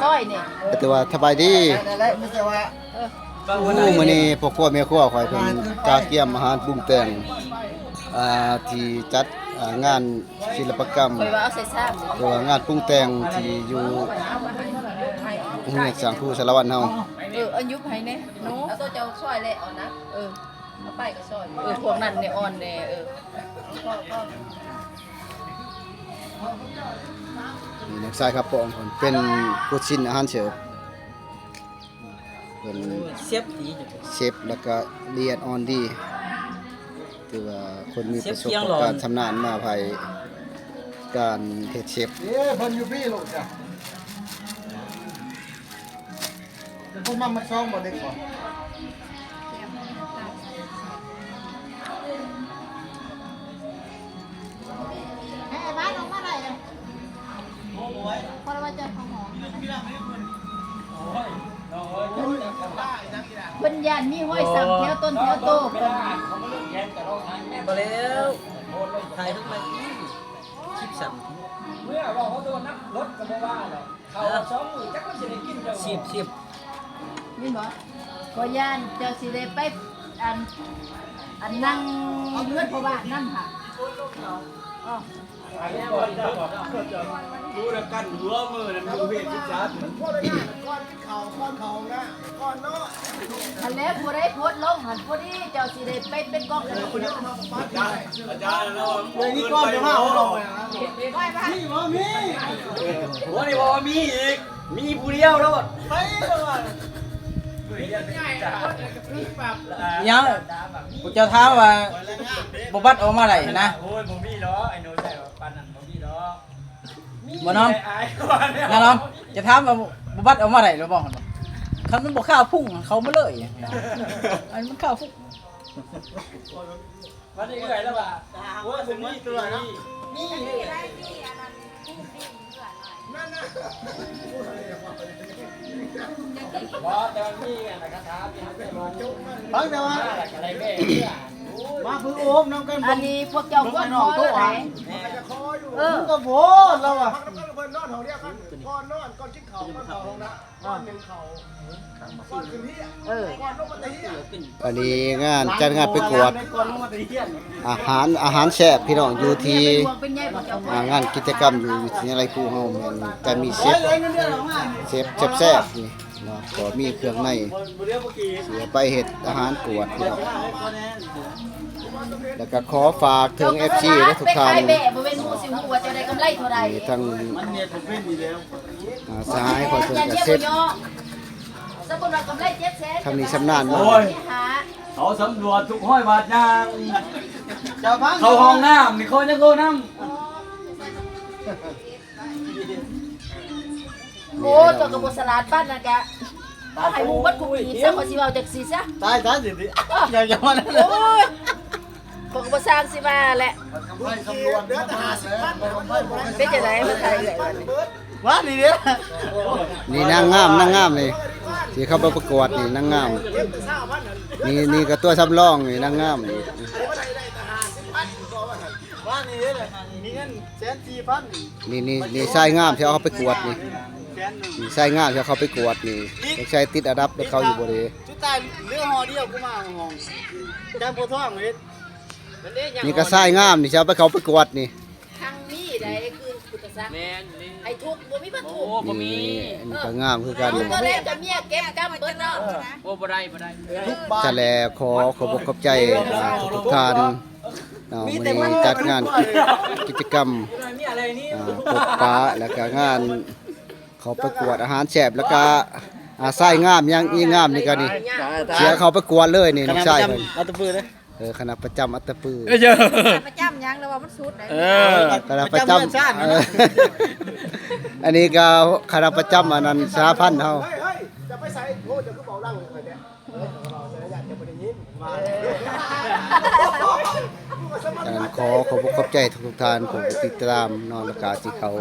ຊອຍນີ້ ແຕ່ວ່າສະບາຍດີ. ເອີ ມື້ນີ້ພໍ່ຄົວແມ່ຄົວຂ້ອຍເພິ່ນກະກຽມອາຫານປຸງແຕ່ງ ອ່າ ທີ່ຈັດ ອ່າ ງານ ສິລະປະກຳ ຂ້ອຍວ່າເອົາໃສ່ຊາມ ຫຼືວ່າງານປຸງແຕ່ງທີ່ຢູ່ໂຮງຮຽນສ້າງຄູສາລະວັນເຮົາ. ເອີ ເອົາຍຸບໃຫ້ແດ່ເນາະ ເອົາໂຕເຈົ້າຊ່ອຍແຫຼະ ເອົານະ ເອີ ເອົາໄປກໍຊ່ອຍ ເອີ ພວກນັ້ນແດ່ ອ່ອນແດ່ ເອີ ນີ້ນ້ອງຊາຍຄັບປອງ ເພິ່ນເປັນຜູ້ຊິນອາຫານເສີບ. ເພິ່ນເຊັບດີ ເຊັບ ແລ້ວກະລະອຽດອ່ອນດີ ຖືວ່າຄົນມີປະສົບການຊຳນານມາພາຍການເຮັດເຊັບ. ເອີ ເພິ່ນຢູ່ພີ້ລູກຈ້ະ ເພິ່ນມາໝົດສອງບໍ່ເດັກບໍ່? ແມ່ບ້ານອອກມາໄດ້ເລີຍ ເພາະວ່າເຈົ້າຂອງຫອ ເພິ່ນຢ້ານມີຮອຍສັກແຖວຕົນແຖວໂຕເພິ່ນ. ບໍ່ແລ້ວ ຖ່າຍເຖິງມາອີກ ຄລິບສັ້ນ ເມື່ອວ່າເຂົາໂດນນຳລົດກໍບໍ່ວ່າແລ້ວ. ເຂົ້າສອງມື້ຈັກມັນຊິໄດ້ກິນເຈົ້າ ສິບ ສິບ ແມ່ນບໍ່? ຂ້ອຍຢ້ານເຈົ້າຊິໄດ້ໄປ ອັນ ອັນ ນັ່ງຢູ່ເຮືອນພໍ່ບ້ານນຳຫາ ອໍ ຮູ້ນຳກັນຫົວມື້ນັ້ນຢູ່ເວດສິບສາມ ກ່ອນກິນເຂົ້າ ກ່ອນເຂົ້າຫ້ອງນ້ຳ ກ່ອນນອນ ຫັ້ນແຫຼະ ຜູ້ໃດໂພສລົງຫັ້ນ ພໍດີເຈົ້າຊິໄດ້ໄປເປັນກອງກັນ. ອາຈານ ອາຈານ ເລື່ອງນີ້ກ່ອນຈະມາເວົ້າ ມີບໍ່ມີ? ໂອ້ ນີ້ບໍ່ມີອີກ ມີຜູ້ດຽວໂລດ ໄປໂລດ. ຍັງ ພວກເຈົ້າຖາມວ່າ ບໍ່ບັດອອກມາໄດ້ນະ? ໂອ້ຍ ບໍ່ມີດອກ ໄອ້ໜູໃສ່ວ່າປານນັ້ນບໍ່ມີດອກ. ບໍ່ນ້ອມ ນ້ານ້ອມ ຈະຖາມວ່າບໍ່ບັດອອກມາໄດ້ຫຼືບໍ່? ຄັນມັນບໍ່ຄາວພຸງ ເຂົ້າມາເລີຍ ອັນມັນຄາວພຸງ. ບັດນີ້ເອື້ອຍລະວ່າ ໂອ້ຍ ບໍ່ມີຕົວເນາະ ມີ ມີໄດ້ ມີອັນນັ້ນ ມີ ມີເຮືອນ ນັ້ນນະ ບໍ່ ແຕ່ວ່າມີອັນນັ້ນ ຄາຖາທີ່ເຮົາໄປບອກ ຟັງແຕ່ວ່າ ມາເພື່ອໂອມນຳກັນ ອັນນີ້ພວກເຈົ້າຄວນຂໍເລີຍ ເອີ ມັນກໍໂພດລະວ່າ ພັກນຳກັນ ເພິ່ນນອນຫ້ອງດຽວກັນ ກ່ອນນອນ ກ່ອນກິນເຂົ້າ ກ່ອນເຂົ້າຫ້ອງນ້ຳ ກ່ອນໜຶ່ງເຂົ້າ ກ່ອນຂຶ້ນເຮືອນ ເອີ ກ່ອນລົງມາແຕ່ເຮືອນ. ອັນນີ້ງານ ຈັດງານປະກວດອາຫານ ອາຫານແຊບພີ່ນ້ອງ ຢູ່ທີ່ ອ່າ ງານກິດຈະກຳຢູ່ວິທະຍາໄລຄູເຮົາ ແມ່ນຈະມີເຊັບ ເຊັບແຊບໆນີ້ເນາະ ກໍມີເຄື່ອງໃນ ຊິເອົາໄປເຮັດອາຫານກວດພີ່ນ້ອງ ແລ້ວກໍຂໍຝາກເຖິງເອັຟຊີເດີທຸກທ່ານ ໄປຂາຍແບ້ ບໍ່ແມ່ນໝູ່ຊິຮູ້ວ່າເຈົ້າໄດ້ກຳໄລເທົ່າໃດ ນີ້ທັງ ອ່າ ສະຫາຍຂ້ອຍເພິ່ນກະເຊັບ ສະໝຸດວ່າກຳໄລເຈັດແສນ ທຳນີ້ຊຳນານມາກ ໂອ້ຍ ເຂົາສຳຫຼວດທຸກຮ້ອຍບາດຍ່າງ ເຂົ້າຫ້ອງນ້ຳນີ້ເຂົາຍັງໂອ້ນຳ. ໂອ້ ເຈົ້າກໍບໍ່ສະຫຼາດປານນັ້ນກະ ເອົາໃຫ້ໝູ່ເບິດຄູ່ອີກຊະ ຂ້ອຍຊິເວົ້າຈັ່ງຊີ້ຊະ ຕາຍຊະຊິ ເອີ ຢ່າ ຢ່າວ່ານັ້ນ ໂອ້ຍ ຂ້ອຍກໍບໍ່ຊ່າງຊິວ່າແຫຼະ ເຫຼືອແຕ່ຫ້າສິບພັນ ເປັນຈັ່ງໃດມາຖ່າຍເອື້ອຍ ວ່ານີ້ເດ້ ນີ້ນາງງາມ ນາງງາມນີ້ ທີ່ເຂົ້າໄປປະກວດນີ້ ນາງງາມ ນີ້ ນີ້ກໍຕົວສຳລອງນີ້ ນາງງາມນີ້ ວ່ານີ້ເດ້ ມີເງິນແສນສີ່ພັນ ນີ້ ນີ້ ນີ້ຊາຍງາມທີ່ເອົາເຂົ້າໄປກວດນີ້ ແສນໜຶ່ງ ນີ້ຊາຍງາມທີ່ເອົາເຂົ້າໄປກວດນີ້ ຈັກຊາຍຕິດອັນດັບນຳເຂົາຢູ່ບໍ່ເດ ສຸດທ້າຍເຫຼືອຫໍ່ດຽວ ກູມາຫ້ອງ ຈຳບໍ່ທ້ອງເຮັດ ນີ້ກໍຊາຍງາມນີ້ ຊິເອົາໄປເຂົາໄປກວດນີ້ ທັງມີໃດຄືພຸດທະສັກ ແມ່ນນີ້ ໃຫ້ທຸກບໍ່ມີວັດຖຸ ໂອ້ ບໍ່ມີ ນີ້ ອັນນີ້ກໍງາມຄືກັນ ເອີ ຕົວແລກກໍເມຍເກັບກຳເບິດເນາະ ໂອ້ ບໍ່ໄດ້ ບໍ່ໄດ້ ຊັ້ນແຫຼະ ຂໍຂອບອົກຂອບໃຈ ອ່າ ທຸກໆທ່ານເນາະ ມື້ນີ້ຈັດງານກິດຈະກຳ ອ່າ ພົບປະ ແລ້ວກໍງານເຂົ້າປະກວດອາຫານແຊບ ແລ້ວກໍ ອ່າ ຊາຍງາມ ຍັງອີງາມນີ້ກໍນີ້ ເສຍເຂົ້າປະກວດເລີຍນີ້ ລູກຊາຍເພິ່ນ ເອີ ຄະນະປະຈຳອັດຕະປື ເອີ ປະຈຳຫຍັງລະວ່າມັນສຸດໄດ໋ ເອີ ຄະນະປະຈຳ ປະຈຳເຮືອນຊານ ເອີ ອັນນີ້ກໍຄະນະປະຈຳອັນນັ້ນສະຫະພັນເຮົາ ເຮີ້ຍ ເຮີ້ຍ ຈະໄປໃສ ໂອ້ ເຈົ້າຄືເວົ້າດັງໃສ່ຂ້ອຍແທ້ ເອີ ເວົ້າໃສ່ ຢ້ານເຈົ້າບໍ່ໄດ້ຍິນ ອັນນັ້ນ ຂໍຂອບອົກຂອບໃຈທຸກໆທ່ານຜູ້ຕິດຕາມເນາະ ແລ້ວກໍທີ່ເຂົ້າ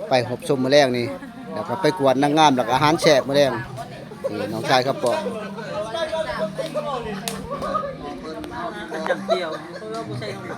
ໄປຮັບຊົມມື້ແລງນີ້ ແລ້ວກໍໄປກວດນາງງາມ ແລ້ວກໍອາຫານແຊບມື້ແລງ ນີ້ນ້ອງຊາຍຄັບປອງ ເປັນຈັ່ງດຽວ